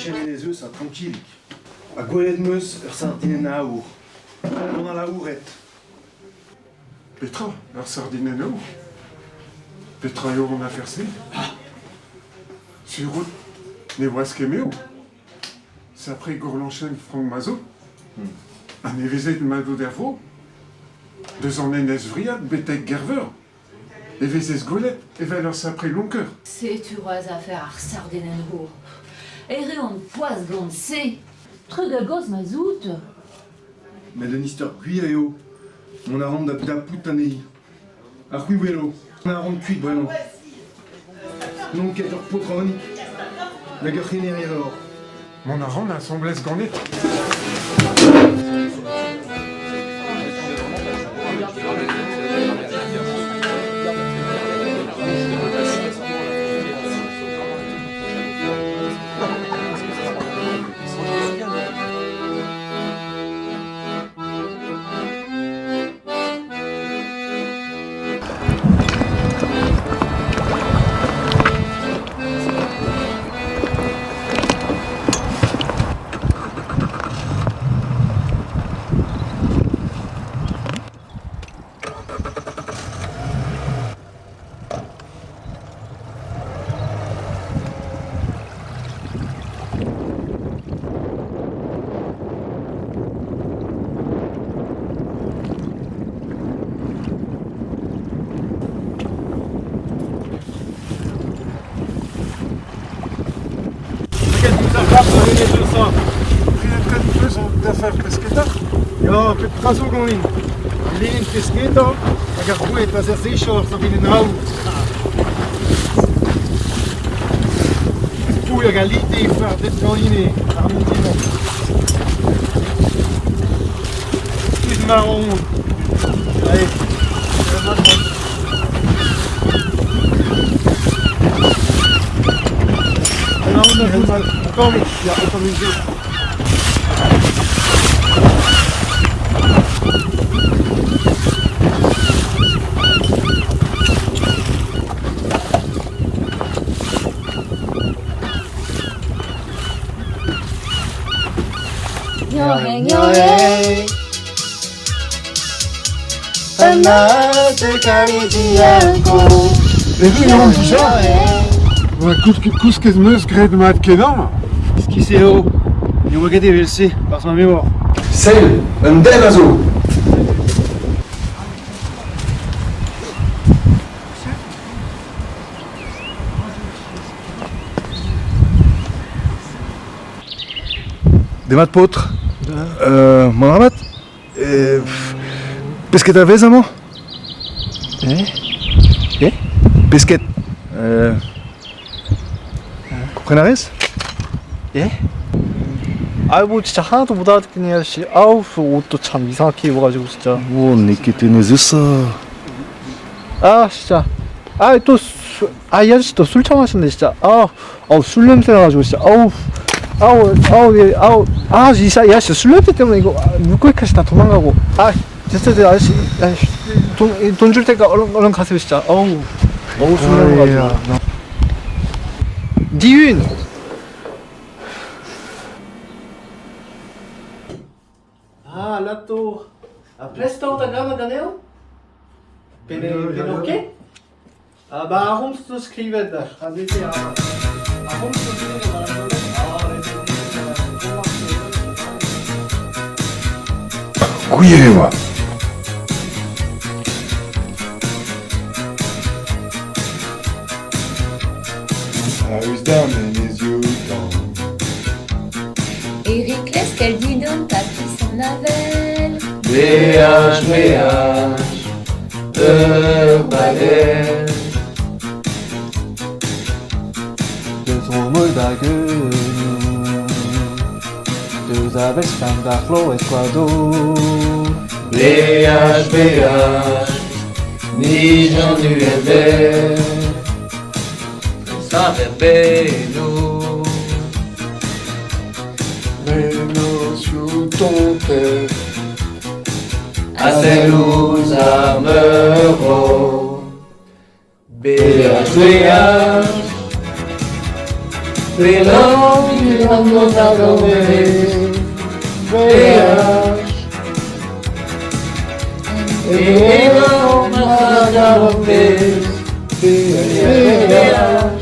E-kichen Enez Eusa, trankilik. Ha gwelet 'm eus ur sardinenn aour. Gant alaouret. Petra, ur sardinenn aour? Petra eo an afer-se? Sur out ne oas ket me eo. Sapre gourlañchenn Frank Mazo. Ha nevezet mat out er vro? Deus an Enez Vriad betek Gerveur e vezez gwelet evel ur sapre lonker. Setu c'hoazh afer ar sardinenn-vor. E reont poazh gant se. Treug a-gozh ma 'z out. Met un istor gwir eo. Mont a ran da dapout anezhi. Ha c'hwi 'welo. Mont a ran kuit bremañ. N'on ket ur paotr aonik nag ur c'henerer eo. Mont a ran asambles ganit. D'afer pesketa? Ya, pep tra zo ganin. Lenn pesketa hag ar boued a zervijor sardinenn aour. Poull hag alite fardet ganin eo ar mintin-mañ. Tud marron. Allez, 여행 여행 밤낮을 가리지 않고 Erru eo dija. Kousket 'm eus graet mat-kenañ. Iskis eo. Ne oa ket evel-se, barzh ma memor. Sell, un den a zo. Demat paotr. Mohamed Pesketa a vez amañ? Eh? Pesked. Kompren a rez? 예? 아이고 진짜 하나도 못 알아듣겠네 아저씨. 아우 그 옷도 참 이상하게 입어가지고 진짜. Oh, n'eo ket enezus. 아 진짜. 아 또 아 이 아저씨 또 술 처마셨네 진짜. 아, 아우 술 냄새 나가지고 진짜. 아우 아우 아우 예, 아우 아 이 아저씨 술 냄새 때문에 이거 아, 물고기까지 다 도망가고. 아 됐어 됐어 아저씨 아저씨 돈돈 줄 테니까 얼른 얼른 가세요 진짜. 아우 어우 술 냄새 가지고. 니윤. Ah, là to. Ha prest out da ganañ ganeomp? Pe ne pe n'eo ket? Ah bah ar c'homz 'teus skrivet ha bete ar ar c'homz 'teus skrivet war ar Gwir e oa. A-us d'ar menezioù tan. Eric Lesquel dit donc papy s'en avel. Beaj, beaj, ur bagell. Deus romoù da geunioù, deus a veskant da c'hloez koadour. Beaj, beaj, nij an uhelder. Saver bennoù. Mennozhioù tontet. A sell ouzh ar meurvor. Beaj, beaj. Pelloc'h an nod Beaj Emañ ma garantez Beaj.